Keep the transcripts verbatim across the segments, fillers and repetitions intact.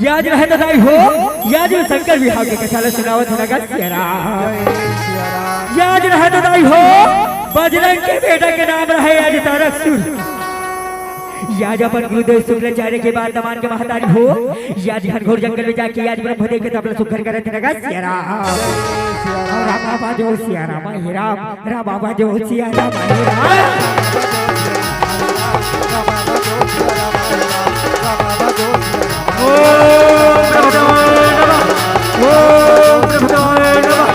याज रहे तो दाई हो, याज में शंकर बिहाव के कथा ल सुनावत हे नगा सियाराम। याज रहे तो दाई हो, बजरंग के बेटा के नाम रहे याज तारकसुर। याज अपन गुरुदेव शुक्राचार्य के बात मान के महतारी हो, याज घनघोर जंगल में जाके याज ब्रह्मदेव के तप ल सुघर करत हे नगा सियाराम। रामा बाजो सियाराम हे राम। रामा बाजो सियाराम हे राम। ओम ब्रह्मदेवाय नमः। ओम ब्रह्मदेवाय नमः।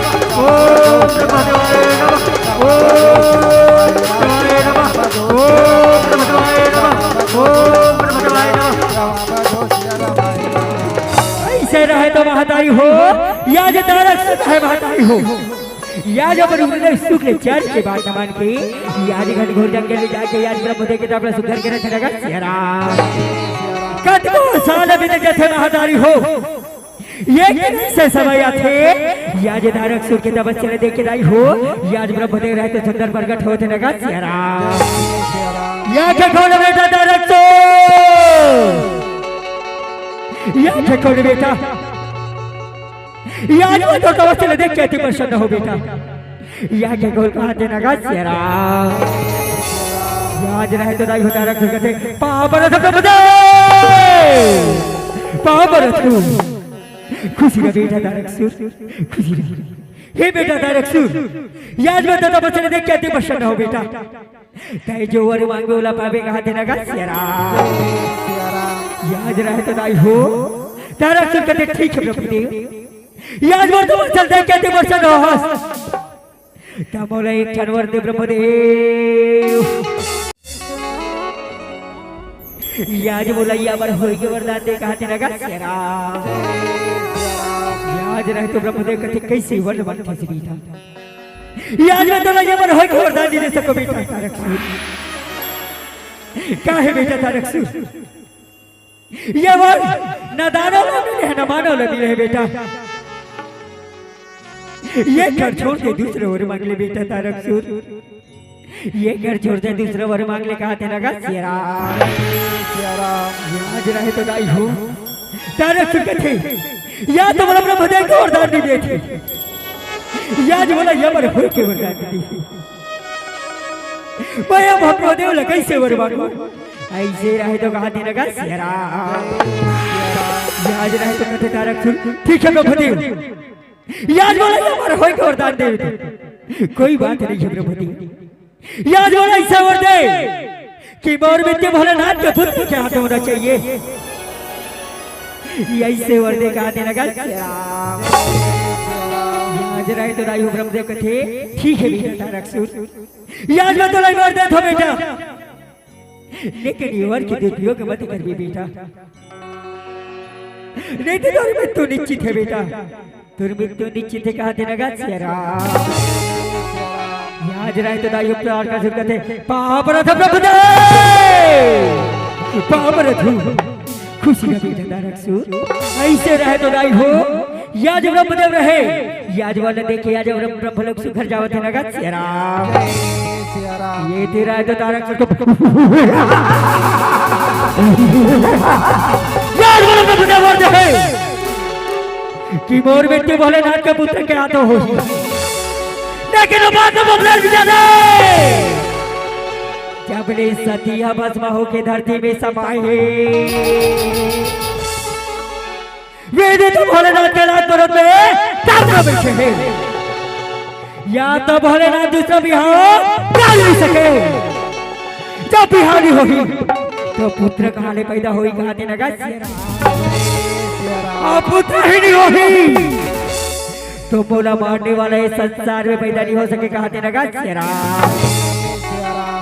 ओम ब्रह्मदेवाय नमः। ओम ब्रह्मदेवाय नमः। ओम ब्रह्मदेवाय नमः। ओम ब्रह्मदेवाय नमः। अइसे रहे तो महतारी हो, याज तारकसुर हे महतारी हो। याज अपन गुरुदेव शुक्राचार्य के बात मान के, याज घनघोर जंगल में जाके याज ब्रह्मदेव के तप ल सुघर करत हे नगा सियाराम। कतको साल बीत जाथे महतारी हो, एक दिन अइसे समय आथे, याज तारकसुर के तपस्या ल देख के दाई हो, याज ब्रह्मदेव रहे तो सुंदर प्रगट होत हे नगा सियाराम। या के कौन बेटा तारकसुर? या के कौन बेटा? याज वो तो तपस्या ल देख के अति प्रसन्न हो बेटा। या के गोल कहा थे नगा सियाराम। याज रहे तो दाई हो तारकसुर कथे, पाँव परत हँव प्रभु देव, पाँव परत हँव। खुशी रह बेटा तारकसुर, खुशी रह। हे बेटा तारकसुर, याज वो तो तपस्या ल देख के अति प्रसन्न हो बेटा। तैं जो वर मांगबे ओला पाबे कहा थे नगा सियाराम। याज रहे तो दाई हो, तारकसुर कथे ठीक हे प्रभु देव। याज वर तो चल दे के ते बरसा रहस। त मोला एक ठन वर दे प्रभु देव। याज मोला या बर होय के वरदान दे कहा थे नगा सियाराम। याज रहे तो प्रभु देव कथे कइसे वर मांगथे बेटा। याज मैं तोला ये बर होय के वरदान नइ दे सकँव बेटा तारकसुर। काहे बेटा तारकसुर? ये वर न दानव ल मिले हे, न मानव ल मिले हे बेटा। ये घर छोड़ के दूसरा वर मांग ले बेटा तारकसुर। ये घर छोड़ के दूसरा वर मांग ले कहा थे नगा सियाराम। याज रहे तो दाई हो। तारकसुर कथे, या तो मोला ब्रह्मदेव के वरदान नइ देथे। याज मोला ये बर होय के वरदान नइ देथे। मैं अब ब्रह्मदेव ल कइसे वर मांगहूँ? अइसे रहे तो कहा थे नगा सियाराम। याज रहे तो कथे तारकसुर, ठीक हे प्रभु देव। याज मोला ये बर होय के वरदान दे दे। कोई बात नइ हे प्रभु देव। याज मोला अइसे वर दे कि मोर मृत्यु भोलेनाथ के पुत्र के हाथ होना चाहिए। अइसे वर दे कहा थे नगा सियाराम। याज रहे तो दाई हो ब्रह्मदेव कथे, ठीक हे बेटा तारकसुर। याज मैं तोला वर देथँव बेटा। लेकिन ये वर के दुरुपयोग मत करबे बेटा। नइ ते तोर मृत्यु निश्चित हे बेटा। तोर मृत्यु निश्चित हे कहा थे नगा सियाराम। याज रहे तो दाई हो तारकसुर कथे, पाँव परत हँव प्रभु देव। पाँव परत हँव। खुशी रह बेटा तारकसुर। अइसे रहे तो दाई हो। याज ब्रह्मदेव रहे। याज वर ल देख के याज ब्रह्म, ब्रह्मलोक सुघर जावत हे नगा सियाराम। ये तेरा हे तो तारकसुर को याज वर ल ब्रह्मदेव वर दे हे कि मोर मृत्यु भोलेनाथ के पुत्र के हाथों होही। लेकिन वो बात तो बदल भी जाने। जब ले सती ह भस्म होके धरती में समाए हे। वे दे तो भोलेनाथ के राज भरत में ताप में बैठे हे। या तो भोलेनाथ दूसरा बिहाव डाल नइ सके। जब बिहाव नइ होही, तो पुत्र कहाँ ले पैदा होही, कहा थे नगा सियाराम। अउ पुत्र ही नइ होही, तो मोला मारने वाला ये संसार में पैदा नइ हो सके, कहा थे नगा सियाराम।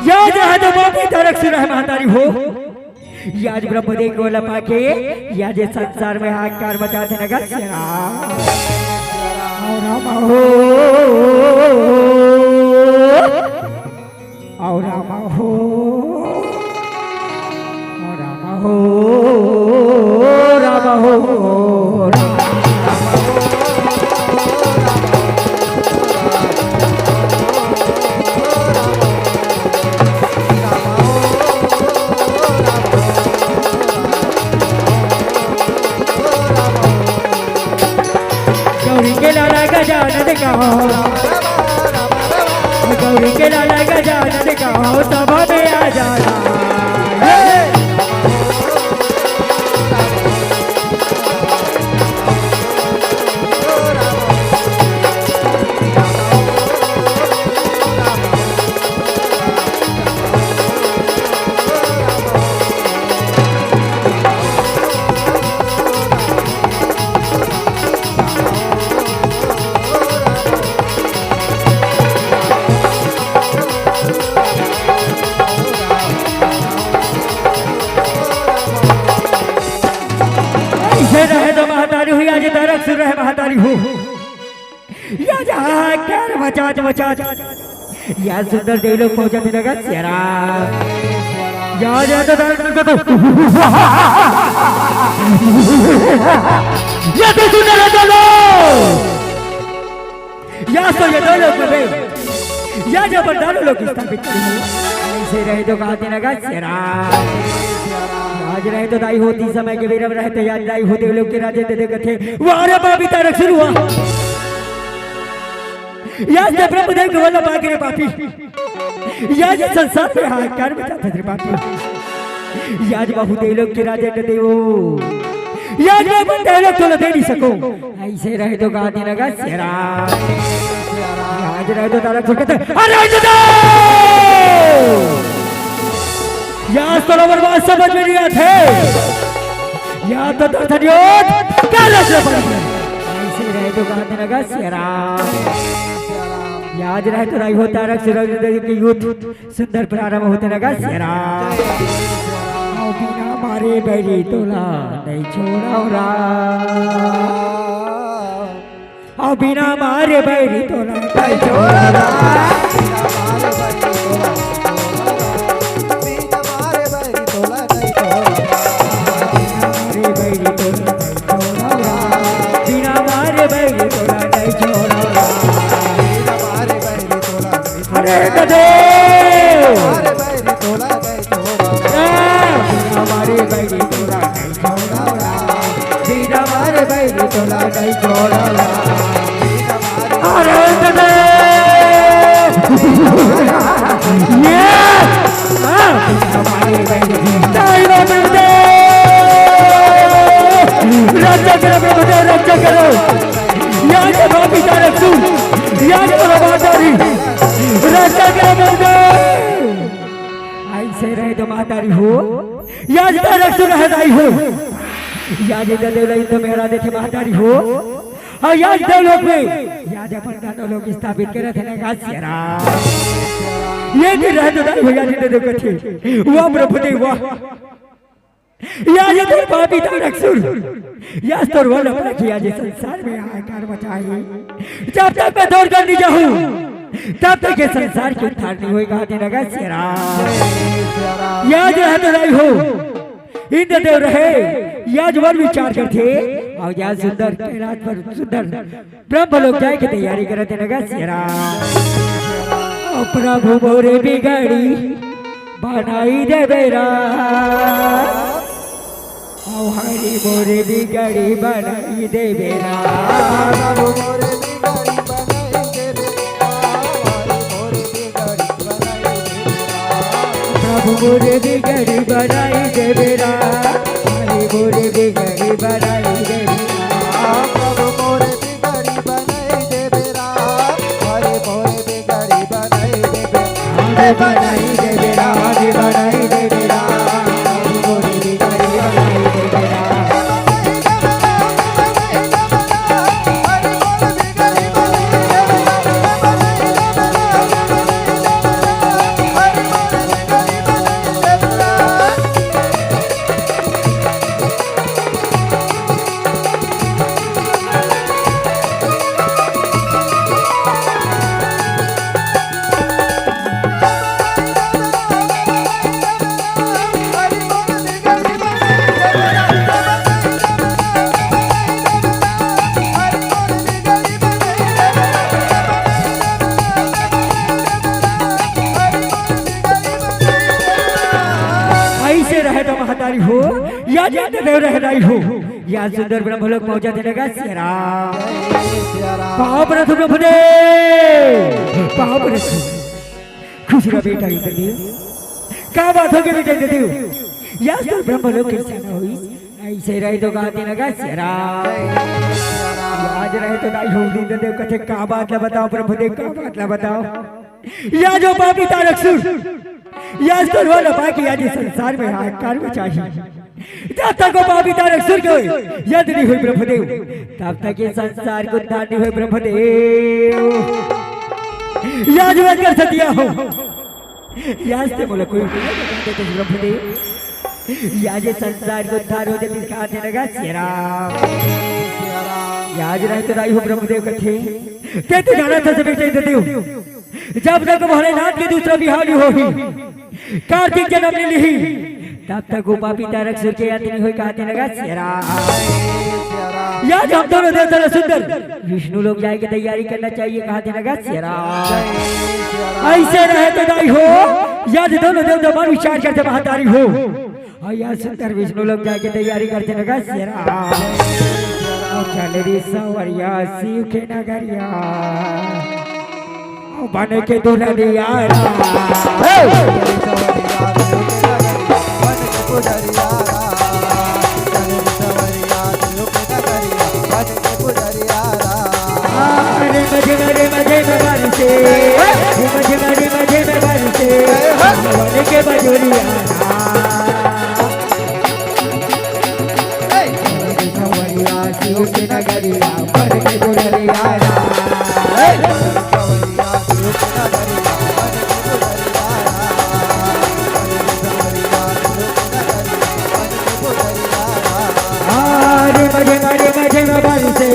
याज रहे तो बाप ही तारकसुर हे महतारी हो। याज ब्रह्मदेव के वर ल पाके, याज ये संसार में हाहाकार मचा थे नगा सियाराम। अउ रामा हो, अउ रामा हो, अउ रामा हो, रामा हो, रामा हो। ऐसे रहे तो महतारी हो, या जे दरक सुर रहे महतारी हो। या जहाँ कर मचात मचात। या सुंदर देव लोग पहुंचत हे नगा सियाराम। या जा तो दरक सुर को तो। या तो सुंदर है चलो। या सो ये दो लोग में बे। या जबरदार लोग स्थापित करेंगे। ऐसे रहे तो कहते नगा सियाराम। आज रहे तो दाई होती समय के बेरम रहते याद दाई होते लोग के राजे दे दे कथे। वाह रे बाबी तारक सुन हुआ। या जब ब्रह्मदेव के वाला बाग रे पापी। या ये संसार में हाहाकार मचात हे रे बापू। या आज बाबू देव लोग के राजा न देवो। या आज बाबू देव लोग तोला दे नहीं सको। ऐसे रहे तो गादी लगा शेरा। या आज रहे तो तारा छोटे थे। अरे दादा! या आज तोला बर्बाद समझ में नहीं आते। या तो दर्शन योद। क्या लग रहा है? ऐसे रहे तो गादी लगा शेरा। या आज रहे तो राई होता रख सुरज के युद्ध। सुंदर प्रारंभ होते लगा शेरा। अउ बिना मारे बैरी तोला नहीं छोड़ा रा। अउ बिना मारे बैरी तोला नहीं छोड़ा रा। बिना मारे बैरी तोला नहीं छोड़ा रा। बिना मारे बैरी तोला नहीं छोड़ा रा। अरे ददे! हमारे बैरी तोला नहीं छोड़ा। बिना हमारे बैरी तोला नहीं छोड़ा। अरे ददे! ये! हाँ! हमारे बैरी नहीं छोड़ा। रक्षा करो प्रभु देव, रक्षा करो। या जे बाबी तारक सुन, या जे बाबा तारी, रक्षा करो प्रभु देव। ऐसे रहे तो महतारी हो, या जे तारक सुन है दाई हो, या जे देव लाई तो मेरा देखे महतारी हो, अउ या जे देव लोग में, या जे अपन दानो लोग स्थापित करे थे ना शेरा। ये भी रहे तो दाई हो, या जे देव कथे, वाह प्रभु देव वाह। या जे तोर पापी तारक सुर, या तोर वल अपना किया जे संसार में हाहाकार मचाही। जब तक मैं तोर कर नहीं जाहूँ, तब तक ये संसार के उद्धार नहीं होएगा। कहते नगा शेरा। या जे है तो नहीं हो, इंद्र देव रहे, या जो वन विचार करते, अउ या सुंदर कैलाश पर सुंदर ब्रह्म लोक जाए के तैयारी करत हे नगा शेरा। ओ प्रभु मोरे बिगड़ी बनाई देबे रा। ओ हरि मोरे बिगड़ी बनाई देबे रा। प्रभु मोरे बिगड़ी बनाई देबे रा। हरि मोरे बिगड़ी बनाई देबे रा। प्रभु मोरे बिगड़ी बनाई देबे रा। हरि मोरे बिगड़ी बनाई देबे रा। प्रभु मोरे बिगड़ी बनाई देबे रा। हरि मोरे बिगड़ी बनाई देबे रा। हरि बनाई देबे रा, हरि बनाई देबे रा। हरि मोरे बिगड़ी बनाई देबे रा। ऐसे रहे तो महतारी हो, या जाते देव रहनाई हो, या सुंदर ब्रह्म लोक पहुंचा देने का शेरा। पाँव परत प्रभु दे, पाँव परत। खुश रह बेटा इंद्रदेव, का बात होगे बेटा ददेव? या तो ब्रह्मलोक के सेना होइस। अइसे रहे तो कहा दिन गा सियाराम। आज रहे तो दाई हो दिन ददेव कथे का बात ला बताओ ब्रह्मदेव, का बात ला बताओ। या जो पापी तारकसुर, या तो रोल पाके या जी संसार में हाहाकार मचाही। जब तक वो पापी तारकसुर के होय, यद नहीं होय ब्रह्मदेव, तब तक ये संसार को उद्धार नहीं होय ब्रह्मदेव। या जो कर सतिया हो। याज ते मोला कोई उपाय बता दे तो ब्रह्मदेव। याज संसार को उद्धार हो जाती कहा थे लगा सियाराम। याज रहे तो दाई हो ब्रह्मदेव कथे। ते तो जाना था सभी चाहिए देव। जब तक भोलेनाथ के दूसरा बिहाव नहीं होही, कार्तिक जन्म नहीं लिही, तब तक वो पापी तारकसुर के अंत नहीं होई कहा थे लगा सियाराम। याज हम दोनों देवता ला सुंदर विष्णु लोक जाए के तैयारी करना चाहिए कहा थे लगा सियाराम। अइसे रहे तो दाई हो, याज दोनों देवता मन विचार करथे महतारी हो। अउ याज सुंदर विष्णु लोक जाए के तैयारी करथे लगा सियाराम। अउ चल रे संवरिया शिव के नगरिया। बन के दुल्हनिया राम। हे! अरे मजे मरे मजे में बरसे, मजे मरे मजे में बरसे, बन के बजुरिया राम। संवरिया शिव के नगरिया, बन के दुल्हनिया राम। अरे मजे मरे मजे में बरसे,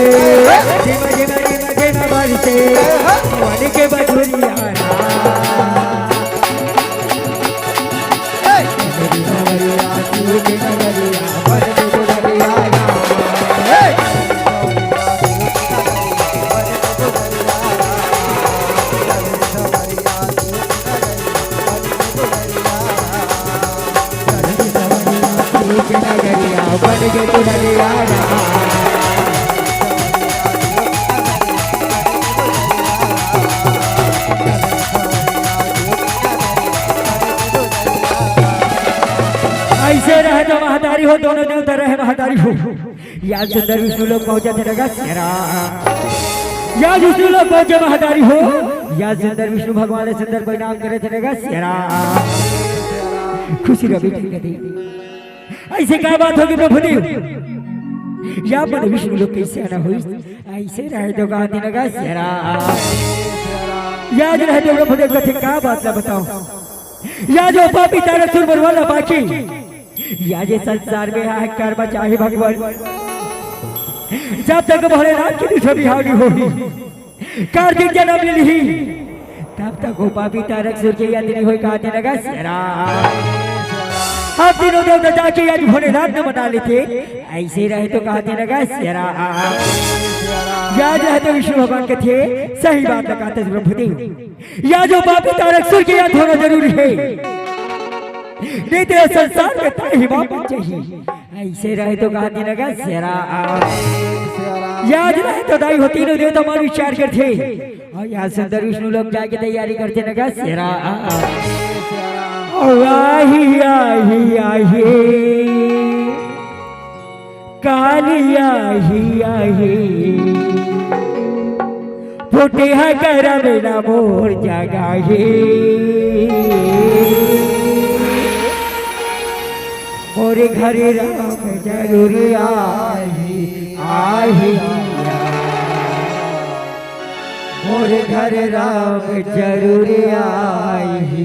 मजे मरे मजे में बरसे, बन के बजुरिया राम। अइसे रहे तो महतारी हो, दोनों देवता रहे महतारी हो। याज सुंदर विष्णु लोक पहुंचे थे नगा सियाराम। याज विष्णु लोक पहुंचे महतारी हो। याज सुंदर विष्णु भगवान सुंदर परिणाम करे थे नगा सियाराम। खुशी रवि थे कथे। अइसे का बात होगे प्रभु देव? या मन विष्णु लोक कइसे आना होइस? अइसे रहे तो कहा दिन गा सियाराम। याज रहे तो प्रभु देव कथे का बात ला बताओ। याज वो पापी तारकसुर मरवा ला पाके। याज संसार में हाहाकार मचाही भगवान। जब तक भोलेनाथ के दूसरा बिहाव नहीं होही। कार्तिक जन्म ले लिही, तब तक वो पापी तारकसुर के याद नहीं होई, कहा थे लगा सियाराम। हम तीनों देवता जाके याज भोलेनाथ ला मना लेते, अइसे रहे तो कहा थे लगा सियाराम। याज रहे तो विष्णु भगवान कथे, सही बात ला कहा थे ब्रह्मदेव। याज वो पापी तारकसुर के याद होना जरूरी हे, नहीं तो ये संसार में ताही बाप चाहिए। अइसे रहे तो कहा थे लगा सियाराम। याज रहे तो दाई हो तीनों देवता मन विचार करथे। अउ याज सुंदर विष्णु लोक जाके तैयारी करथे लगा सियाराम। अउ आही, आही, आही। काली आही, आही। फूटे ह करम न मोर जगाही। मोर घर राम जरूर आही, आही। मोर घर राम जरूर आही।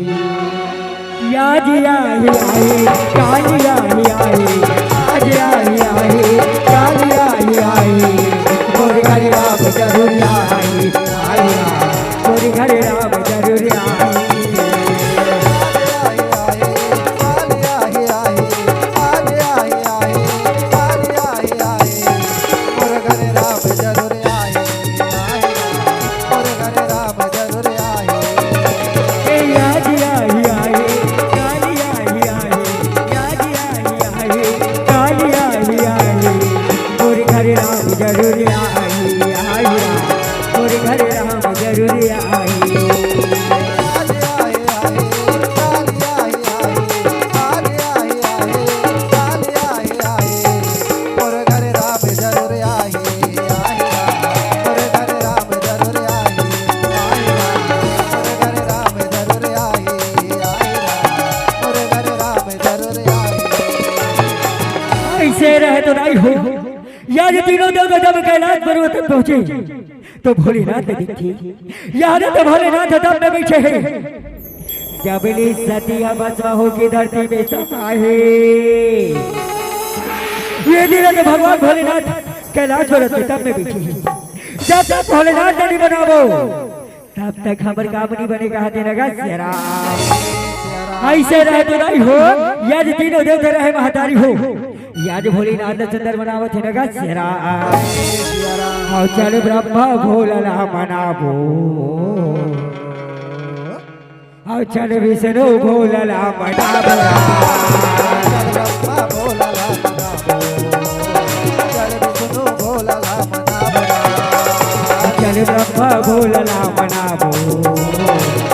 याज आही, आही, काली आही, आही। याज आही, आही, काली आही, आही। मोर घर राम जरूर आही, आही। मोर घर राम जरूर आही। ए याज आही, आही, काली आही, आही, याज आही, आही, काली आही, आही, मोर घर राम जरूर आही, आही। ये रहे तो नहीं हो, या ये तीनों देव जब कैलाश पर्वत पर पहुंचे तो भोलेनाथ ने देखी, यहाँ तो भोलेनाथ जब में बैठे हैं। जब ले सती भस्म हो की धरती में समाए, ये दिन तो भगवान भोलेनाथ कैलाश पर्वत पे तब में बैठे हैं। जब तक भोलेनाथ नहीं बनावो, तब तक हमर काम नहीं बने, कहा दे लगा शेरा। ऐसे रहे तो नहीं हो, या ये तीनों देवता रहे महतारी हो, या ये भोलेनाथ सुंदर बनावत है लगा शेरा। और चल ब्रह्मा भोला मनाबो, और चल विष्णु भोला मनाबो। चल ब्रह्मा भोला मनाबो,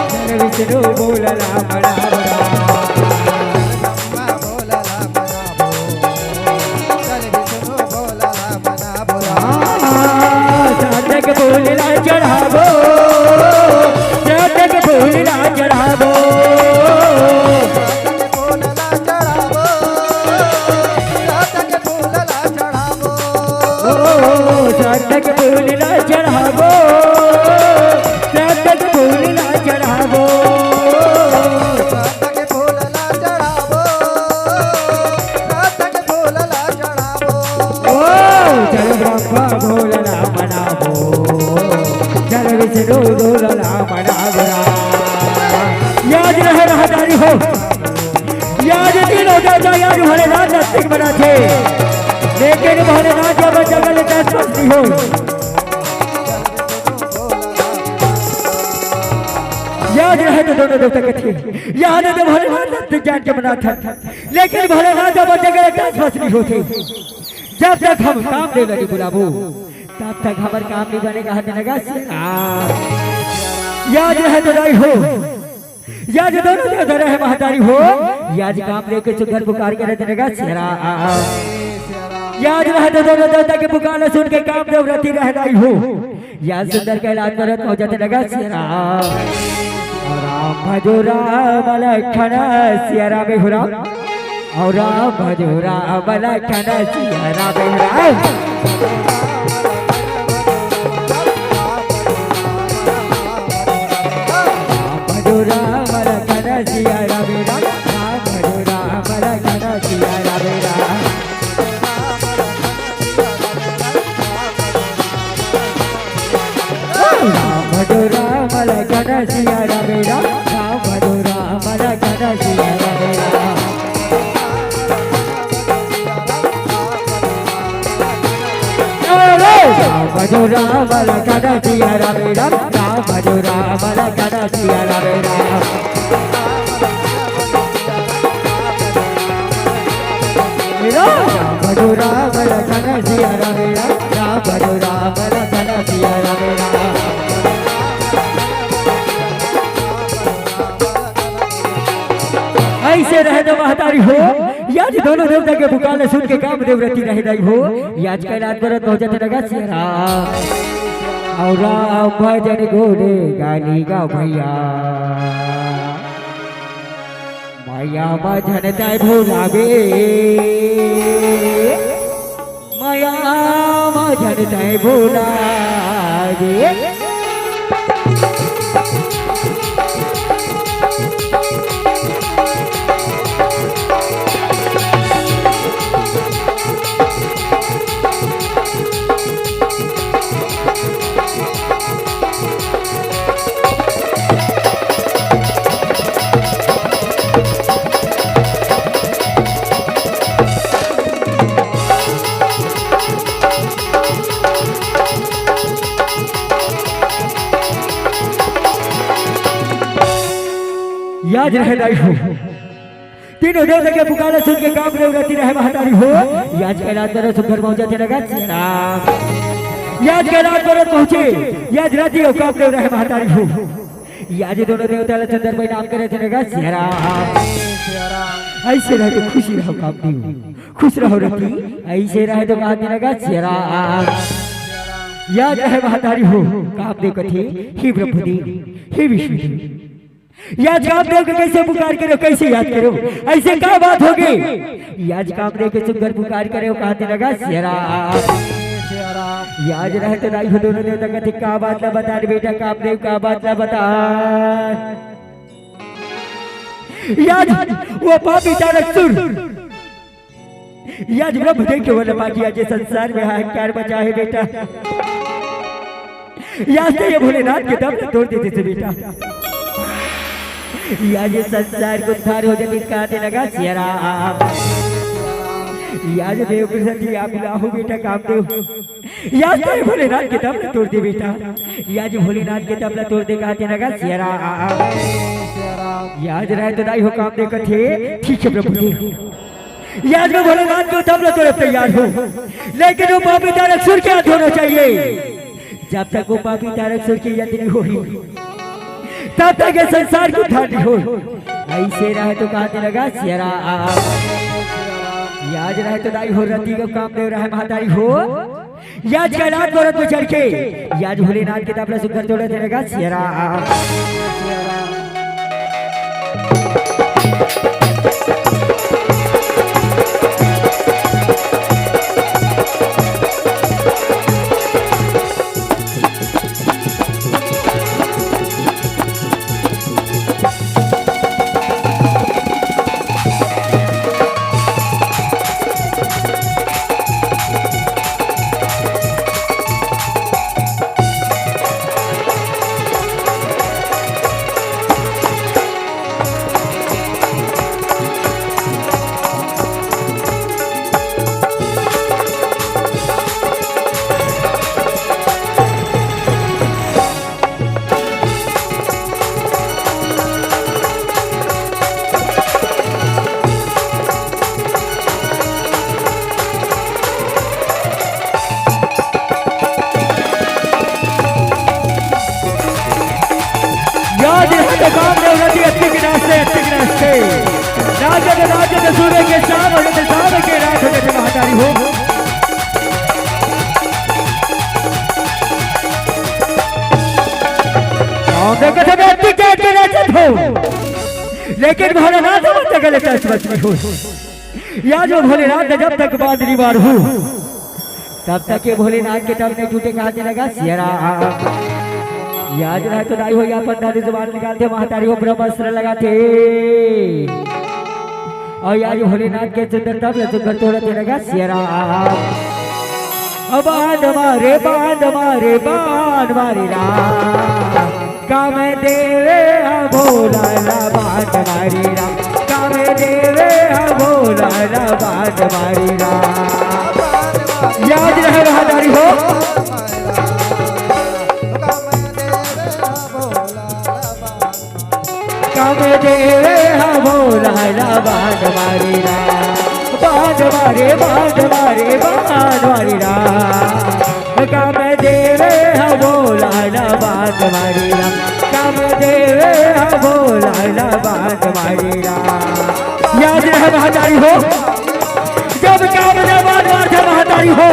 चल विष्णु भोला मनाबो। साधक फूल ला चढ़ाबो, साधक फूल ला चढ़ाबो। ओ, साधक फूल ला चढ़ाबो, साधक फूल ला चढ़ाबो। ओ, चल ब्रह्मा भोला मनाबो, चल विष्णु भोला मनाबो। याद रहे महतारी हो, याद तीनों देवता याद भोलेनाथ नस्तिक बना थे, लेकिन भोलेनाथ जब जंगल के आसपास नहीं हो। याद रहे तो दोनों देवता के थे, याद तो भोलेनाथ नस्तिक जान के बना था, लेकिन भोलेनाथ जब जंगल के आसपास नहीं होते। जब तक हम कामदेव नहीं बुलाबो, तब तक हमर काम नहीं बने, कहा दे लगा शेरा। याद रहे तो नहीं हो, या ये दोनों देवता रहे महतारी हो, या ये कामदेव के सुंदर पुकार के रहते लगा शेरा। या ये रहे तो दोनों देवता के पुकार सुन के कामदेव रति रह रही हो। या सुंदर कैलाश पर्वत हो जाते लगा शेरा। राम भजो राम लखन सिया राम हो राम। और राम भजो राम लखन सिया राम हो राम। राम भजो राम लखन सिया राम राम, राम भजो राम लखन सिया राम राम। राम भजो राम लखन सिया राम राम, राम भजो राम लखन सिया राम राम। राम भजो राम लखन सिया राम राम, राम भजो राम लखन सिया राम राम। राम भजो राम लखन सिया राम राम, राम भजो राम लखन सिया राम राम। ऐसे रहे तो महतारी हो, या ये दोनों देवता के पुकार सुन के कामदेव रति रह गई हो। या ये कैलाश पर्वत हो जाते लगा शेरा। और राम भजन गोरे गाली गा भैया, मया मझन तै भुलागे, मया मझन तै भुलागे। याद रहे दाई हो, तीनों देवता के पुकारा सुन के कामदेव रति रहे महतारी हो। याद के रात बरस सुंदर पहुंचा थे लगा शेरा। याद के रात बरस पहुंचे, याद राति हो कामदेव रहे महतारी हो। याद दोनों देवता ला चंद्र भाई नाम करे थे लगा शेरा। ऐसे रहे तो खुशी रहो कामदेव, खुश रहो रति, ऐसे रहे तो कहा थे लगा शेरा। याद रहे महतारी हो, कामदेव कथे, हे ब्रह्मदेव, हे विष्णुदेव, याज कामदेव के कइसे पुकार करे, कइसे याद करे, अइसे का बात होगे? याज कामदेव के सुग्घर पुकार करे, कहत हे लगा सिया राम। याज रहे त दाई हो दोनों देवता कथे, का बात ला बता रे बेटा कामदेव, का बात ला बता। याज वो पापी तारक सुर याज ब्रह्म देव के वल पाके याज ये संसार में हाहाकार मचा हे बेटा। याज ते ये भोलेनाथ के दम ला तोर दे देथे बेटा। याज ये संसार के उद्धार हो जातिस, कहत हे लगा सिया राम। याज देव के सती आप लाहू बेटा कामदेव। याज ते ये भोलेनाथ के दम ला तोर दे बेटा। याज भोलेनाथ के दम ला तोर दे, कहत हे लगा सिया राम। याज रहे त दाई हो कामदेव कथे, ठीक हे प्रभु देव। याज मैं भोलेनाथ के दम ला तोड़े तैयार हूँ, लेकिन वो पापी तारक सुर के हाथ होना चाहिए। जब तक वो पापी तारक सुर के यंत्र नहीं होही, तब तक ये संसार के उद्धार नहीं होही। अइसे रहे त कहत हे लगा सिया राम। याज रहे त दाई हो रति के कामदेव रहे महतारी हो। याज कैलाश पर्वत पे चढ़ के याज भोलेनाथ के दम ला सुग्घर तोड़त हे लगा सिया राम। याज रहे त कामदेव रति अति विनाश से, अति विनाश से। राजद, राजद सूर्य के शाम, राजद शाम के रात हो जाते महतारी हो। कामदेव कथे मैं अति के अति नाचत हो, लेकिन भोलेनाथ मत गले टच मत हो। याज वो भोलेनाथ जब तक बांध नहीं बांधहूँ, तब तक ये भोलेनाथ के दम नहीं टूटे, कहत हे लगा सिया राम। याज रहे त दाई हो या अपन धनुष बाण निकालथे, महतारी हो ब्रह्मास्त्र लगाथे। अउ याज भोलेनाथ के सुंदर दम ला सुग्घर तोड़त हे लगा सिया राम। अब बाण मारे, बाण मारे, बाण मारे राम। कामदेव हा भोला ला बाण मारे राम, कामदेव हा भोला ला बाण मारे राम। याज रहे महतारी हो। कामदेव हा भोला ला बाण मारे राम, बाण मारे, बाण मारे, बाण मारे राम। कामदेव हा भोला ला बाण मारे राम, कामदेव हा भोला ला बाण मारे राम। याज रहे महतारी हो, जब कामदेव बाण मारथे महतारी हो,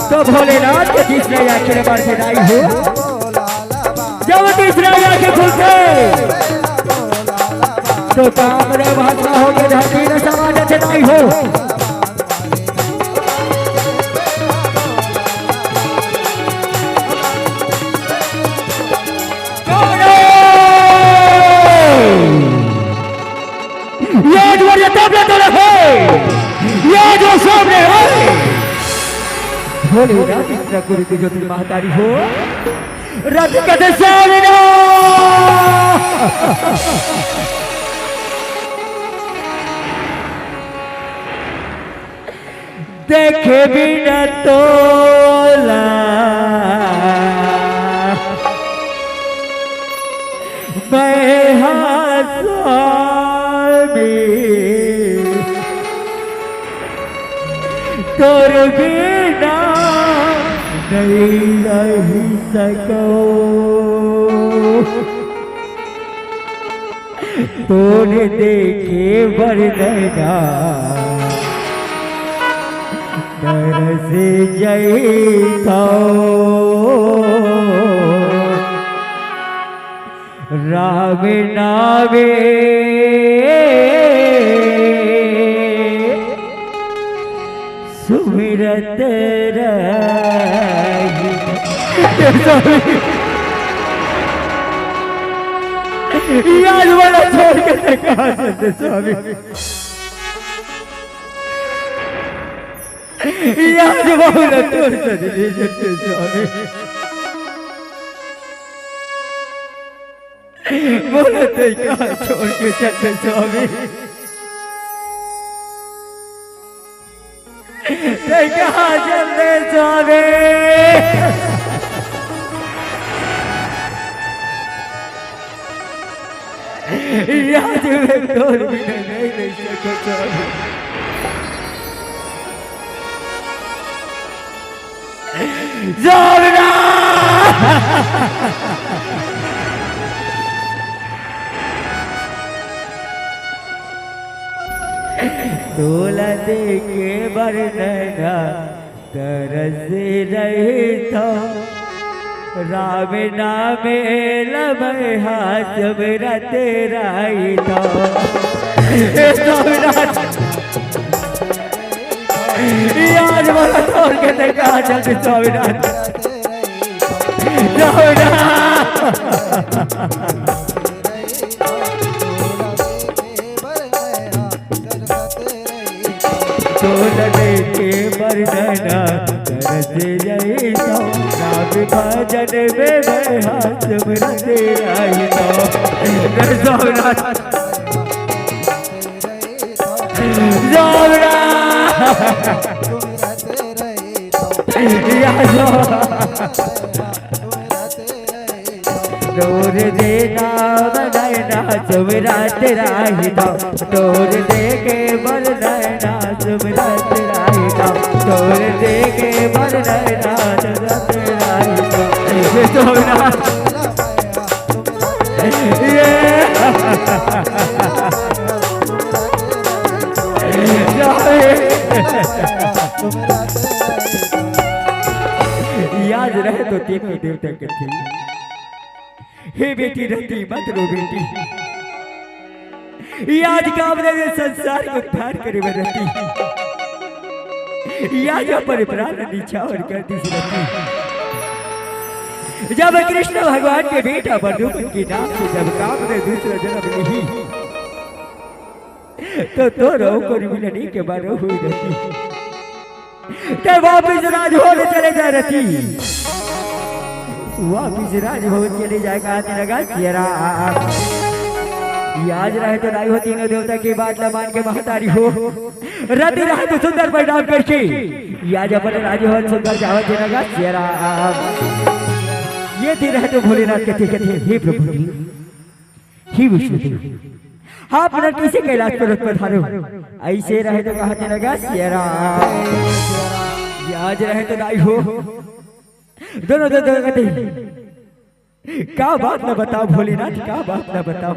त भोलेनाथ के तीसरा आँखी ला मारथे दाई हो। जब तीसरा आँखी खुलथे, त कामदेव भस्म होके धरती ला समा जाथे दाई हो। ये जो ये तबला तो रहे, ये जो सामने है, भोले राम कृष्ण गुरु की ज्योति महतारी हो। रति कथे साविना। देखे बिना तोला मैं हा स्वामी, तोर बिना नहीं रहि सकौं। तोर देखे बर नैना तरस जइथौं। राम नामे सुमिरत रही। यार, बड़ा छोड़ के देखा, स्वामी। यार, बड़ा छोड़ के देखा, स्वामी। बोले, "तैं कहाँ छोड़ के चल दे, स्वामी? तैं कहाँ चल दे, स्वामी?" याद में तोर बिना नहीं रह सको, स्वामी। जोरदार। तोला देखे बर नैना तरस रही तो, राम नामे लमहा सुमिरत रही तो। ए स्वामीनाथ, यार, बड़ा छोड़ के देखा, जल्दी स्वामीनाथ। स्वामीनाथ। तोला देखे बर नैना तरस रही तो, राम भजन में मैं हाथ सुमिरत रही तो। स्वामीनाथ। जोरदार। या जो। तोर देखे बर नैना सुमिरत रही तो, तोर देखे बर नैना सुमिरत रही तो, तोर देखे बर नैना सुमिरत रही तो। ये तो ना। ये। याद रहे तो तीनों देवता कथे, "हे बेटी रति, मत रो बेटी।" याद कामना में संसार को उद्धार करे बर रति। याद अपन प्राण निछावर कर दिस रति। जब कृष्ण भगवान के बेटा बंधु के नाम से जब कामना दूसरा जन्म लिही, तो तोरो कोई मिलनी के बारो हुई रति। ते वापिस राजभवन चले जा रति। वापिस राजभवन चले जाय कहात हे नगा सियाराम। याद रहे तो दाई हो, तीनों देवता के बात ला मान के महतारी हो। रति रहे तो सुंदर परिणाम करके याद अपन राजभवन सुंदर जावत हे नगा सियाराम। ये दिन रहे तो भोलेनाथ कथे, कथे, "हे प्रभु जी, हे विष्णु जी, आप मन कइसे कैलाश पर्वत पधारे हो? अइसे रहे तो कहात हे नगा सियाराम।" याद रहे तो दाई हो, दोनों, दोनों कथे, "का बात ला बताओ भोलेनाथ, का बात ला बताओ?"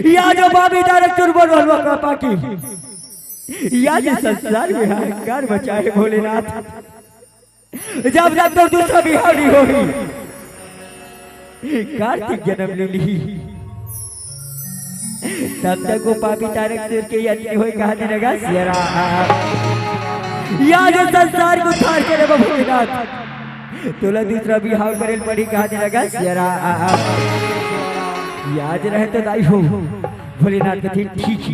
या जो पापी तारक चुरमुर हलवा का पाकी, या जो संसार में हाहाकार मचाए भोलेनाथ। जब तक तोर दूसरा बिहाव नहीं होही, कार्तिक जन्म ले लिही, तब तक वो पापी तारकसुर के यज्ञ होय कहात हे नगा सियाराम। या जो संसार को उद्धार करे भोलेनाथ, तोला दूसरा बिहाव करे ल पड़ी कहात हे नगा सियाराम। याद रहे तो दाई हो, भोलेनाथ कथे, "ठीक हे।"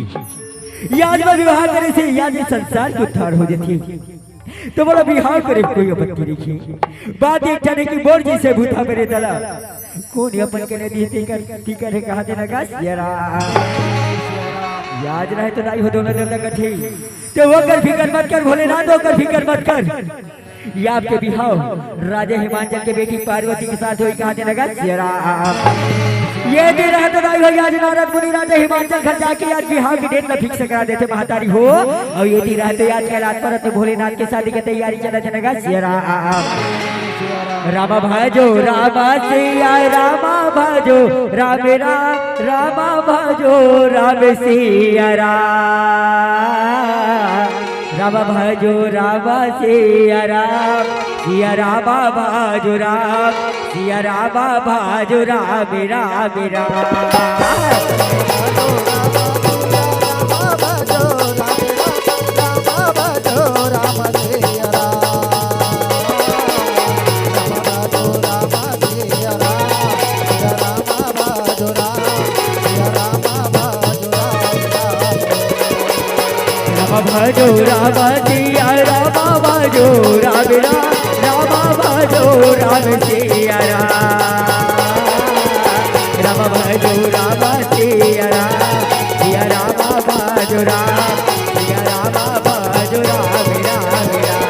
याद में विवाह करे से याद ये संसार के उद्धार हो जथे। तो बोला, "बिहाव करे कोई आपत्ति नइखे।" बात एक ठन हे कि मोर जइसे भूत हा मेरे दला, कोन अपन के नदी हे तेकर, तेकर हे कहात हे नगा सियाराम। याद रहे तो दाई हो, दोनों देवता कथे, "ते ओकर फिकर मत कर भोलेनाथ, ओकर फिकर मत कर।" ये आपके बिहाव राजा हिमांचल के बेटी पार्वती के साथ होही कहात हे नगा सियाराम। ये दिन रहे तो दाई हो, आज नारद मुनि राजा हिमांचल घर जाके आज बिहाव के date ला fix करा देथे महतारी हो। अउ ये दिन रहे तो आज कैलाश पर्वत में भोलेनाथ के शादी के तैयारी चलत हे नगा सियाराम। राम भजो राम सिया राम भजो राम राम, राम भजो राम सिया राम। राम भजो राम सिया राम, सिया राम भजो राम, सिया राम भजो राम, राम राम। राम भजो राम सिया राम भजो राम राम, राम भजो राम सिया राम, राम भजो राम सिया राम, सिया राम भजो राम, सिया राम भजो राम, राम राम।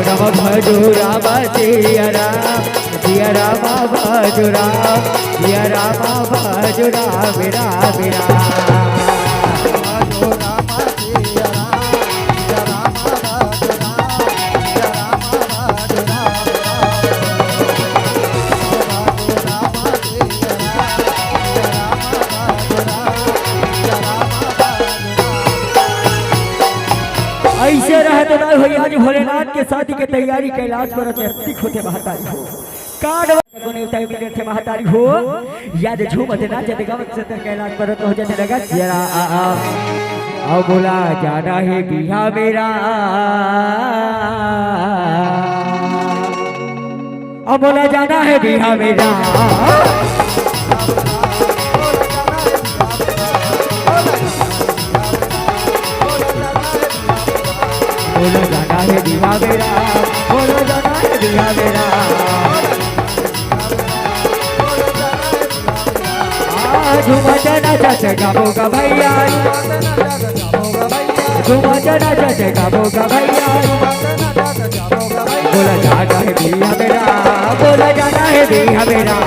राम भजो राम सिया राम, सिया राम भजो राम, सिया राम भजो राम, राम राम। अइसे रहे तो ना होई, आज भोलेनाथ के शादी के तैयारी कैलाश पर अतिक होथे महतारी हो। कांड कोने उताई मिले थे महतारी हो, याद झूमत नाचत गावत सतर कैलाश पर तो हो जाथे लगा जरा आ, आ। अब बोला जाना है बिहा मेरा, अब बोला जाना है बिहा मेरा। बोलो जाना है बिहा मेरा, बोलो जाना है बिहा मेरा। आ, झूमा चना चाचा गाबो गा भैया, झूमा चना चाचा गाबो गा भैया। बोला जाना है बिहा मेरा, बोला जाना है बिहा मेरा।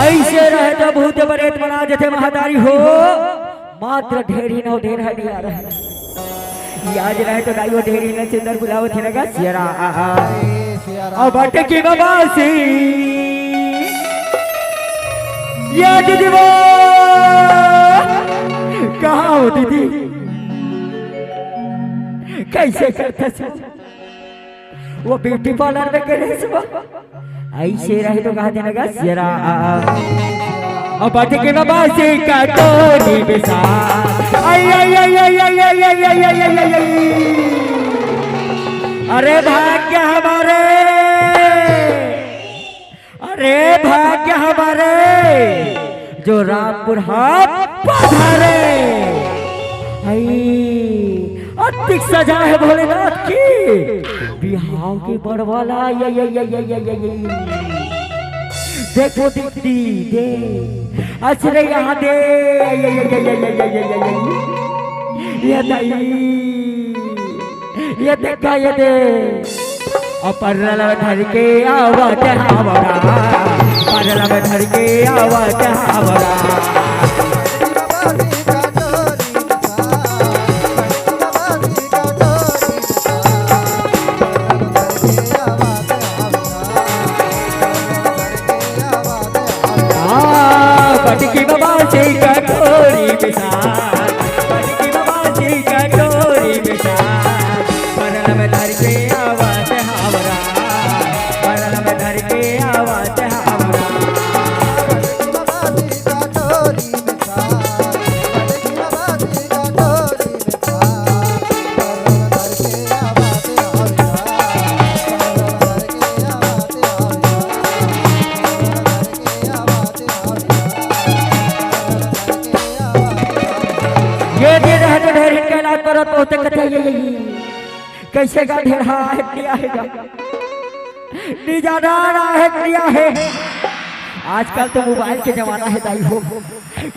अइसे रहे तो बहुत बड़े मना जथे महतारी हो, मात्र ढेर ही नौ ढेर है दिया रहे। याद रहे तो दाई वो ढेर ही न चिंदर बुलावत हे लगा सिया राम। अब अटकी बाबा से या दीदी वो कहाँ हो दीदी? कैसे करता से? वो ब्यूटी पार्लर में करे से वो? अइसे रहे तो कहा देना गा सिया राम। अब अटकी बाबा से कटोरी में सा। आई, आई, आई। अरे भाग्य हमारे, अरे भाग्य हमारे, जो रामपुर हम पधारे। हई, अतिक सजा है भोलेनाथ की, बिहाव की बड़वाला, ये, ये, ये। देखो दीदी, दे, अचरे यहाँ दे, ये, ये, ये। ये दाई, ये देखा, ये दे। और परल में धर के आवत हावड़ा, परल में धर के आवत हावड़ा। आ, पटकी बाबा से कटोरी में सा, पटकी बाबा से कटोरी में सा, परल में धर के आवत हावड़ा, परल में धर के आवत हावड़ा। ये दे रहे तो ढेर हिनका इलाज करत होते कथे ये, ये, ये। कैसे गा ढेर हा है, क्या है गा? नी जाना रहा है, क्या है? आजकल तो मोबाइल के जमाना है दाई हो।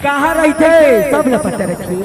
कहाँ रहिथे? सब ल पता रखिए।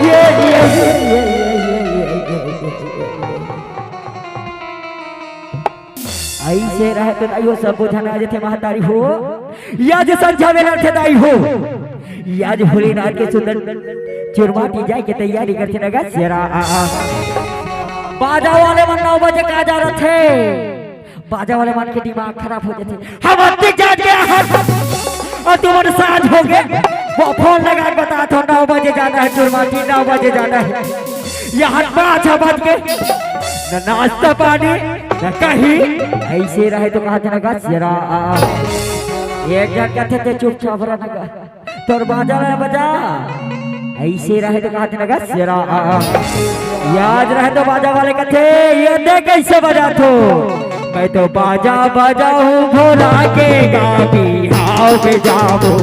ये, ये, ये, ये, ये, ये, ये, ये, ये, ये। अइसे रहे तो दाई हो, सबो झन आ जथे महतारी हो। या जे संझा बेरा थे दाई हो, या जे भोलेनाथ के सुंदर चुरमाटी जाए के तैयारी करथे न गा शेरा। बाजा वाले मन नौ बजे का जा रथे। बाजा वाले मन के दिमाग खराब हो जाथे। हम अत्ती जात के हर और तुमन साँझ हो गे। वो फोन लगा के बता दो, नौ बजे जाना है, चुरमाटी नौ बजे जाना है। यहाँ पाँच बज गे, न नाश्ता पानी, न कहीं। अइसे रहे तो कहा थे न गा शेरा। एक झन कथे ते चुपचाप रह न गा। तोर बाजा ला बजा। अइसे रहे तो कहा थे न गा शेरा। या जे रहे तो बाजा वाले कथे, ये देख कइसे बजाथों। मैं तो बाजा बजाऊं भोला के गा बिहाव में जाबो।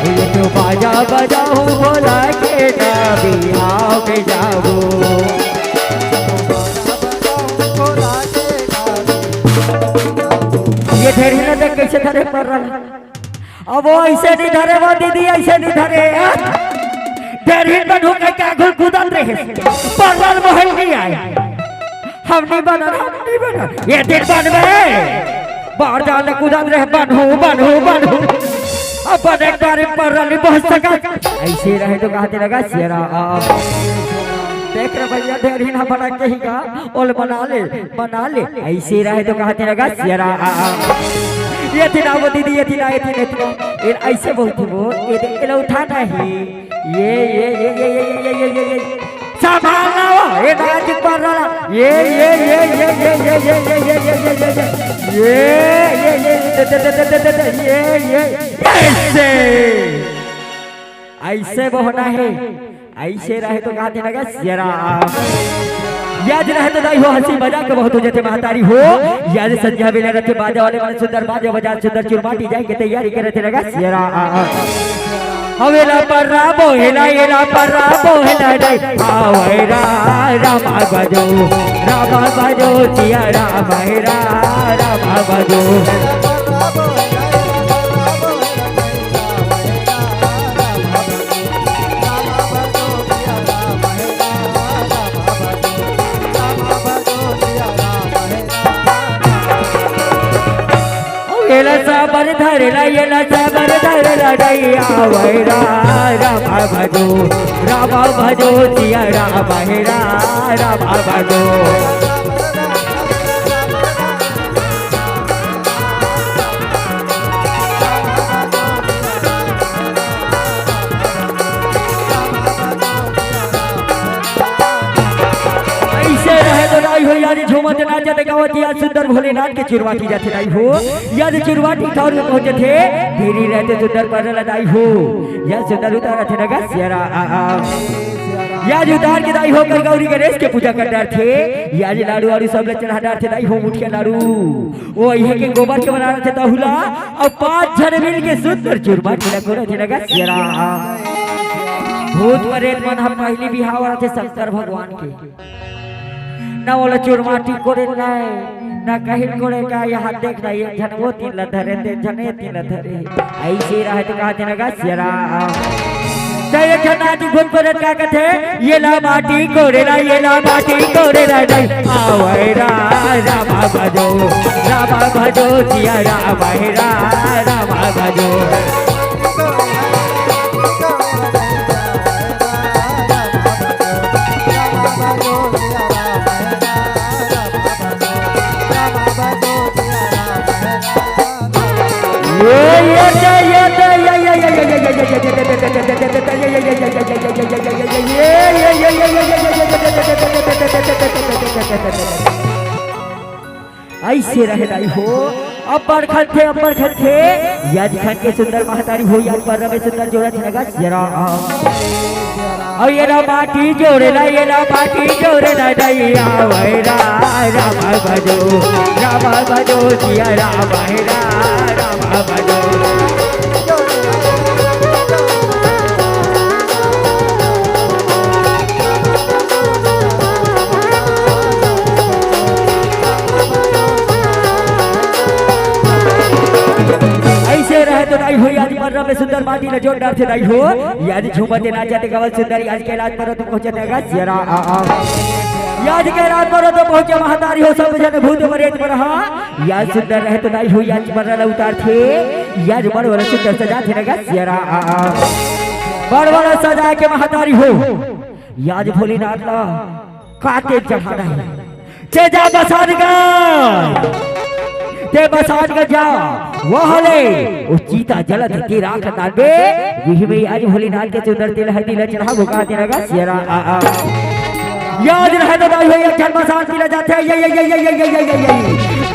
ये तो बाजा बजाऊं भोला के गा बिहाव में जाबो। ये ढेरी न देख कइसे धरे पर्रा ला। अब वो अइसे नइ धरे, वो दीदी अइसे नइ धरे। ढेरी बन हो के का घुल कूदत रहे। पर्रा ल मोहन नइ आय। हम नइ बनन, हम नइ बनन। ये दिन बनबे। बाहर जान कूदत रहे, बनहूं, बनहूं, बनहूं। अपन एक बार पर्रा नइ बन सकत। अइसे रहे तो कहा थे न गा शेरा। देख रे भइया, ढेरी ना बना के ही गा, ओला बना ले, बना ले। अइसे रहे तो कहा थे न गा शेरा। ये थी ना वो दीदी, ये थी ना, ये थी ना, ये थी ना। ये अइसे बोलथे वो, ये दे, ये ला उठा नहीं। ये, ये, ये। संभाल ना वो, ये नाच पर रहा। ये, ये, ये। ये, ये, ये। अइसे। अइसे बोहना हे। अइसे रहे तो कहा थे न गा शेरा। या जे रहे तो दाई हो, हंसी मजाक बहुत हो जाथे महतारी हो। या जे संझा बेरा रथे, बाजा वाले मन सुंदर बाजा बजा, सुंदर चुरमाटी जाए के तैयारी करे थे न गा शेरा। हवेला पर्रा बोहेला, एला पर्रा बोहेला रे। आवे रा, रामा बजो, रामा बजो, सिया राम हे रा, रामा बजो। एला साबर धरेला, एला साबर धरेला, नइ आवय रा, राम भजो, राम भजो, सिया राम हे रा, राम भजो। अइसे रहे तो दाई हो, यारी झूमत नाचत गावत यार सुंदर भोलेनाथ के चुरवा की जाथे दाई हो। यार चुरवा की ठौर में पहुंचथे, देरी रहते सुंदर पर दाई हो। यार सुंदर उतारथे नगा सिया रा, आ, आ। यार उतार के दाई हो कर गौरी गणेश के पूजा कर डारथे। यार लाडू वाडू सब ले चढ़ा डारथे दाई हो, मुठिया लाडू। ओ इहे के गोबर के बना रथे तहुला, अउ पांच झन मिल के सुंदर चुरवा की लगा रथे नगा सिया रा। भूत प्रेत मन ह पहिली बिहाव रथे शंकर भगवान के। ना ओला चुरमाटी कोड़े ना, ना कहीं कोड़े का, यहाँ देख ना, एक झन वो तीन ला धरे, ते झन ये तीन ला धरे। अइसे रहे तो कहा देना गा सिया रा। तो एक झन आज भूत प्रेत का कथे, एला माटी कोड़े ना, एला माटी कोड़े ना, नहीं आवय रा, राम भजो, राम भजो, सिया राम हे रा, राम भजो। अइसे रहे दाई हो, अब्बड़ खनथे, अब्बड़ खनथे। याज खन के सुंदर महतारी हो, याज पर रमे सुंदर जोड़ा छनगा जरा। अउ एला माटी जोड़ेला, एला माटी जोड़ेला, नइ आवय रा, राम भजो, राम भजो, सिया राम हे रा, राम भजो। अइसे रहे तो दाई हो, याज मर्रा में सुंदर माटी ल जोड़ डारथे दाई हो। याज झूमते नाचते गावत सुंदर, याज कैलाश पर्वत पहुंचे नगा सिया रा, आ, आ। याज कैलाश पर्वत पहुंचे महतारी हो, सब जन भूत प्रेत मन हा। याज सुंदर रहे तो दाई हो, याज मर्रा ल उतारथे। याज बड़ वाला सुंदर सजाथे नगा सिया रा, आ, आ। बड़ वाला सजा के महतारी हो, याज भोलेनाथ ला का तेल चढ़ाना हे? ते जा बसान गा, ते बसान गा जा, वहाँ ले, ओ चीता जलत हे, ते राख डालबे, उही में आज भोलेनाथ के चुंदर तेल हरदी ला चढ़ाबो का तेरा गा सिया रा, आ, आ। याद रहे तो दाई हो, एक झन बसान पीला जाथे, ये, ये, ये।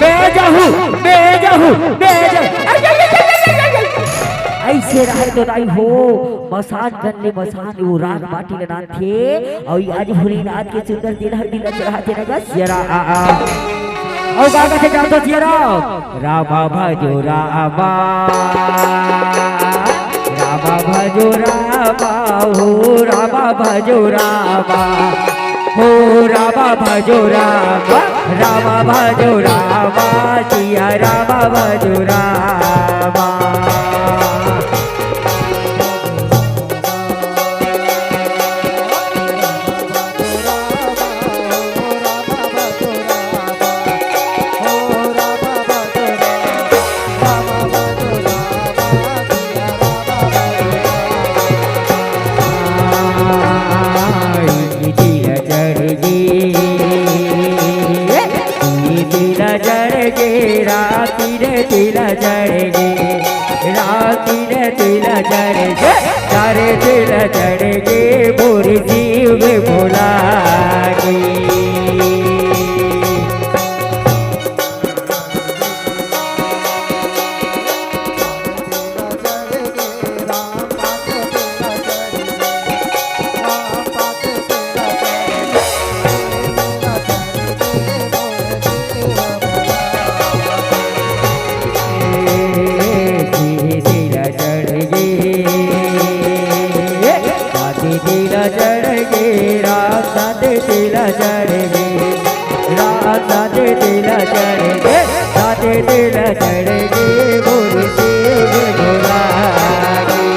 मैं जाहूँ, मैं जाहूँ, मैं जाहूँ। अइसे रहे तो दाई हो, मसान गन ले मसान वो राग माटी ल नानथे, अउ आज भोलेनाथ के सुंदर तेल हरदी ल चढ़ाथे नगा सिया रा, आ, आ। अउ गा गा के जान तो सिया रा। रामा भजो रामा, रामा भजो रामा, हो रामा भजो रामा, हो रामा भजो रामा, रामा भजो रामा, सिया रामा भजो रामा। तिला चढ़ गे, तिला चढ़ गे, राती रे तिला चढ़ गे, राती रे तिला चढ़ गे, तारे तिला चढ़ गे, मोर शिव भोला की। तिला चढ़ गे, राम साथे तिला चढ़ गे, राम साथे तिला चढ़ गे, साथे तिला चढ़ गे, मोर शिव भोला की।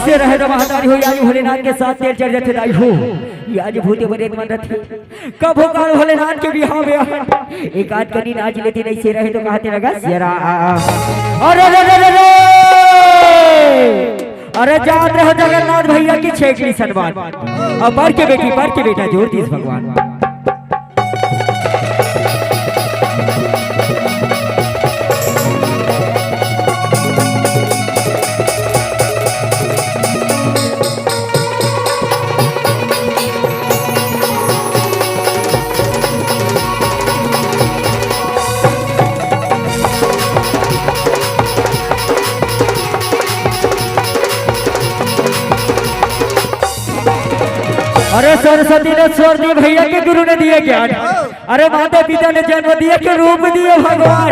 ते रहे तो महतारी हो, आज भोलेनाथ के साथ तेल चढ़ जाथे दाई हो। ये आज भूते बने मन रथे। कभो काल भोलेनाथ के बिहाव में एक आध कनी नाच लेते, नहीं से रहे तो कहते लगा शेरा। अरे, अरे, अरे, अरे, अरे। अरे जात रहो जगन्नाथ भैया की छेकड़ी सनमान। अब बढ़ के बेटी, बढ़ के बेटा, जोर दीस भगवान। अरे सरस्वती ने स्वर दी भैया के, गुरु ने दिए ज्ञान। अरे माता पिता ने जन्म दिए के रूप दिए भगवान।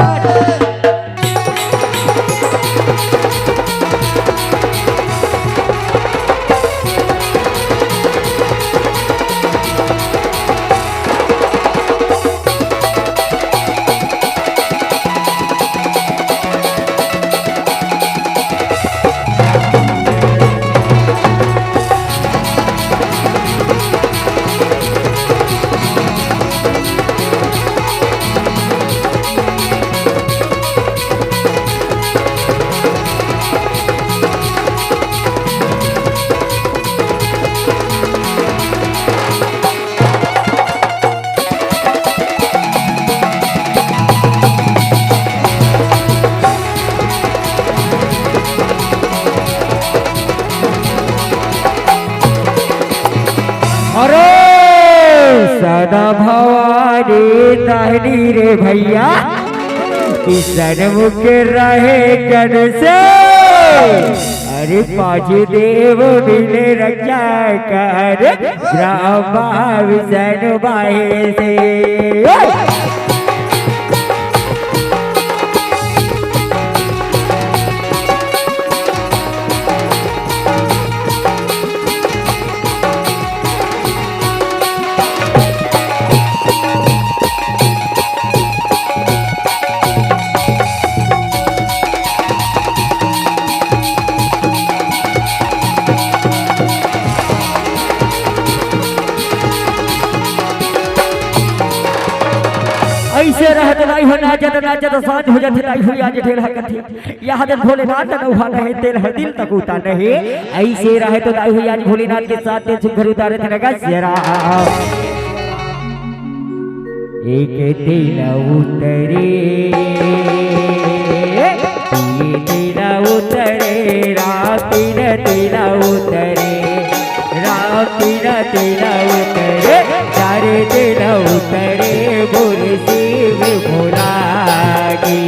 अरे सदा भवानी दाहिनी रे भैया, किसन मुख रहे कन से। अरे पांच देव मिले रक्षा कर, ब्रह्मा विष्णु महेश। ऐसे रहत दाई हो, नाचत नाचत सांझ हो जाथे दाई हो, आज ढेर हकत हे। यह दिन भोलेनाथ नौहा नहीं, तेल है दिल तक उता नहीं। ऐसे रहे तो दाई हो, आज भोलेनाथ के साथ तेल सुघर उतारे थे नगा शेरा। एक तेल उतरे, तीन तेल उतरे, राम तीन तेल उतरे, राम तीन तेल उतरे, चार तेल उतरे, बोल शिव भोला की।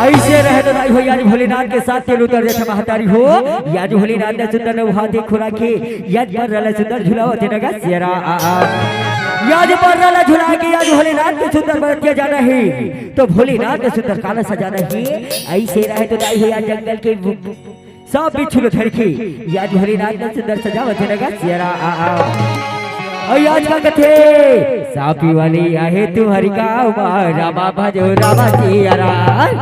ऐसे रहे तो दाई हो, आज भोलेनाथ के साथ तेल उतर जाथे महतारी हो। आज भोलेनाथ ने सुंदर नौहा दे खुरा के, आज बर्रा ला सुंदर झुलावत हे नगा शेरा। आज बर्रा ला झुला के, आज भोलेनाथ के सुंदर बरतिया जाना हे, तो भोलेनाथ ने सुंदर काला सजाना हे। ऐसे रहे तो दाई हो, आज जंगल के सांप बिच्छू ल धरके, आज भोलेनाथ ने सुंदर सजावत हे नगा शेरा। अउ आज का कथे, सांपी वाली आहे तुम्हर गाँव मा, रामा भजो रामा सिया राम।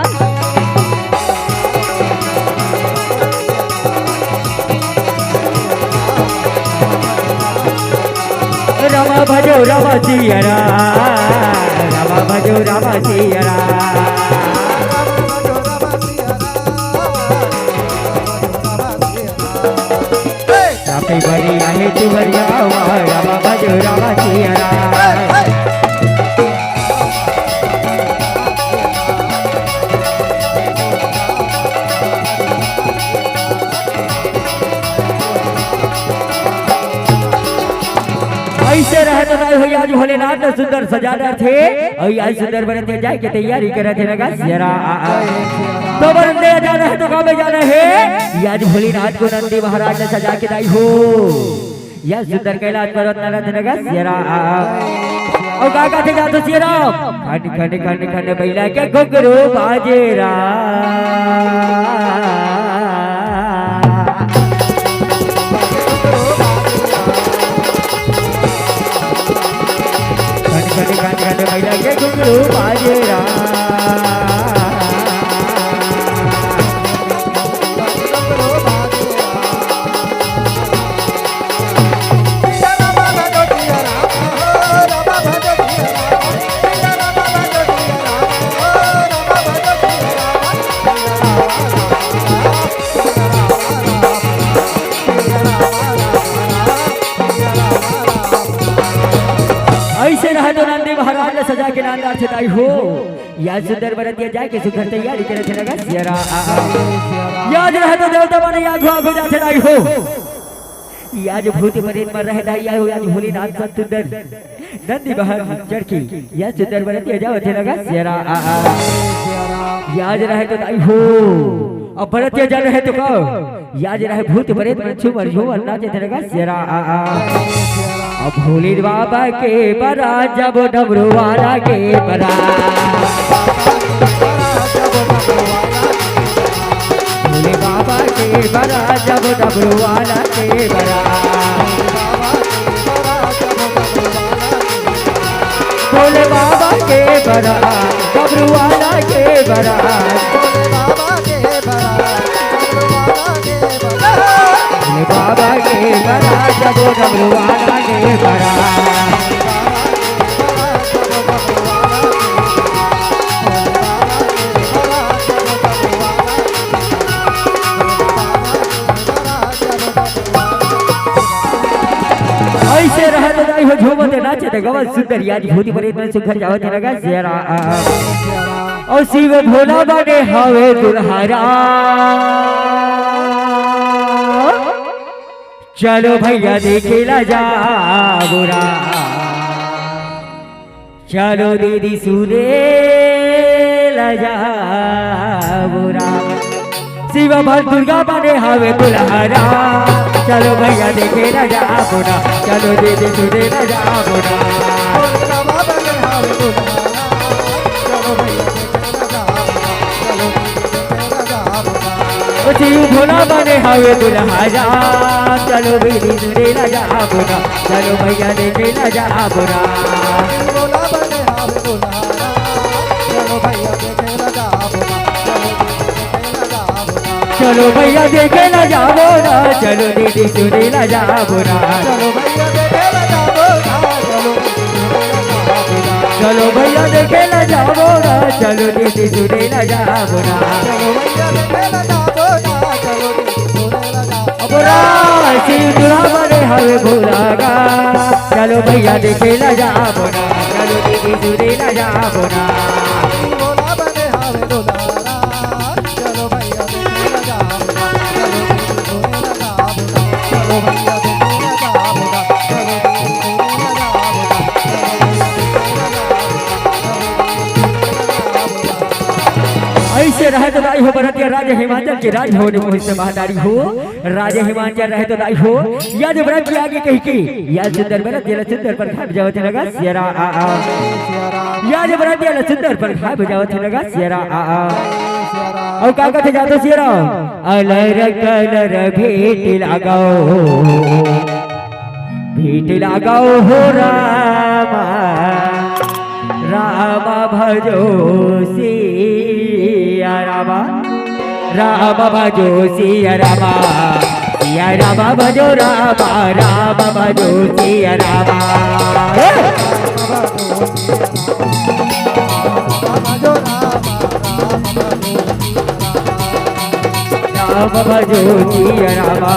रामा भजो रामा सिया राम, रामा भजो जो रामा सिया राम। काफी बढ़िया है तू बढ़िया हुआ, रामा भजो रामा सिया राम। ऐसे रहे तो दाई हो, आज भोलेनाथ ने सुंदर सजा रहे थे और आज सुंदर बरतिया जाए के तैयारी करे थे लगा सिया राम। तो बरतिया जाना है तो कहाँ पे जाना है? ये आज भोलेनाथ को नंदी महाराज ने सजा के दाई हो, ये सुंदर कैलाश पर्वत नारद नगर सिया राम। और का कहते जातो सिया राम? खंड खंड खंड खंड बैला के घुघरू बाजे राम। खंड खंड खंड खंड बैला के घुघरू बाजे राम। ऐसे रहे तो नंदी महाराज ने सजा के नांदार छेदाई हो। या सुंदर बरतिया जाके सुघर तैयारी करे थे लगा सिया राम। या रहे तो देवता माने या घुआ घुआ जाते दाई हो। या जो भूत प्रेत मर रहे दाई हो, या जो भोलेनाथ सत सुंदर नंदी बहन चढ़ के या सुंदर बरतिया जाओ थे लगा सिया राम। या जो रहे तो दाई हो, अब बरतिया जा रहे तो कहो, या जो रहे भूत प्रेत मर छू मर छू मरना थे लगा सिया राम। अब भोले बाबा के बरा जब डमरू वाला के बरा। भोले बाबा के बरा जब डमरू वाला के बरा। भोले बाबा के बरा डमरू वाला के बरा। भोले बाबा के बरा जब डमरू वाला के बरा। ऐसे रहे तो दाई हो झूमत नाचत गवत सुंदर या आज भूत प्रेत मन सुघर जावत लगा सिया राम। और शिव भोला बने हवे दुल्हरा। चलो भैया देखे ला जा बुरा। चलो दीदी सुने ला जा बुरा। शिव भर दुर्गा बने हवे दुल्हरा। चलो भैया देखे ला जा बुरा। चलो दीदी सुने ला जा बुरा। ओ शिव भोला बने हवे दुल्हरा। चलो दीदी सुने ला जा बुरा। चलो भैया देखे ला जा बुरा। चलो भैया देखे ला जाबो ना, चलो दीदी सुने ला जाबो ना। चलो भैया देखे ला जाबो ना, चलो दीदी सुने ला जाबो ना। अब राशि तुरा बने हवे भोला गा। चलो भैया देखे ला जाबो ना, चलो दीदी सुने ला जाबो ना। ऐसे रहे तो दाई हो बरतिया राज हिमाचल के राज भवन मोहित से महतारी हो। राज हिमाचल रहे तो दाई हो। या जो बरतिया आगे कही के, या सुंदर बरतिया ला सुंदर पर खाट जावत लगा सिया राम। या जो बरतिया ला सुंदर पर खाट जावत लगा सिया राम। और का कहते जातो सिया राम? अलर कलर भेट लगाओ, भेट लगाओ हो रामा। राम भजो सिया रामा, राम भजो सिया रामा। सिया रामा भजो रामा, रामा भजो सिया रामा। हे! राम भजो सिया रामा,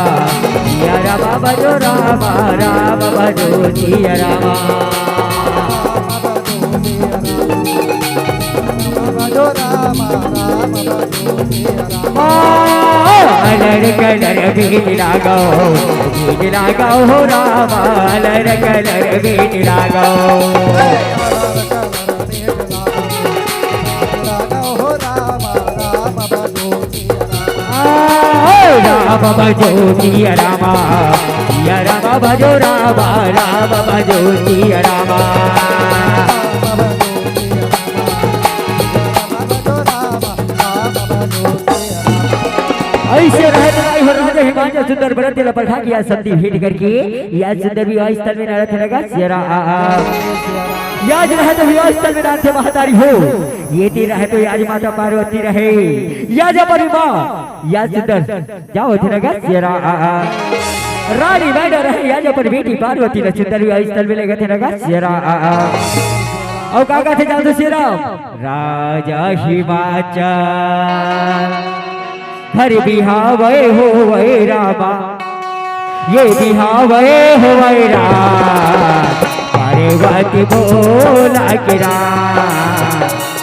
सिया रामा भजो रामा, राम भजो सिया रामा। भजो रामा, राम भजो सिया रामा। ओ, अलर कलर बीज लागो, बीज लागो हो रामा, अलर कलर बीज लागो। राम भजो सिया रामा, सिया रामा भजो रामा, राम भजो सिया रामा। ऐसे रहे तो नहीं हो राजा हिमांचल सुंदर बरत दिला पलखा किया संधि भेंट करके। या सुंदर विवाह स्थल में नारद लगा शेरा आ, आ। याज रहे तो विवाह स्थल में नारद महतारी हो। ये ती रहे तो याज माता पार्वती रहे। याज अपनी माँ, या सुंदर, जाओ थे लगा शेरा आ, आ। रानी मैडम रहे, याज अपन बेटी पार्वती ने सुंदर विवाह स्थल में लेगा थे लगा शेरा आ, आ। और काका थे जाओ तो शेरा। राजा हिमाचल घर बिहावे होवे रामा, ये बिहावे होवे राम, पार्वती भोला के राम,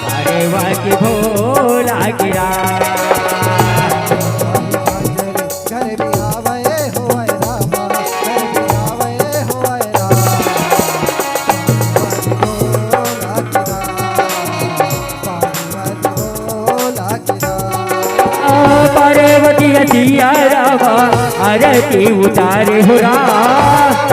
पार्वती भोला के राम। घर बिहावे होवे रामा, घर बिहावे होवे रामा, पार्वती भोला के राम। पार्वती सिया रामा आरती उतारे हो राम।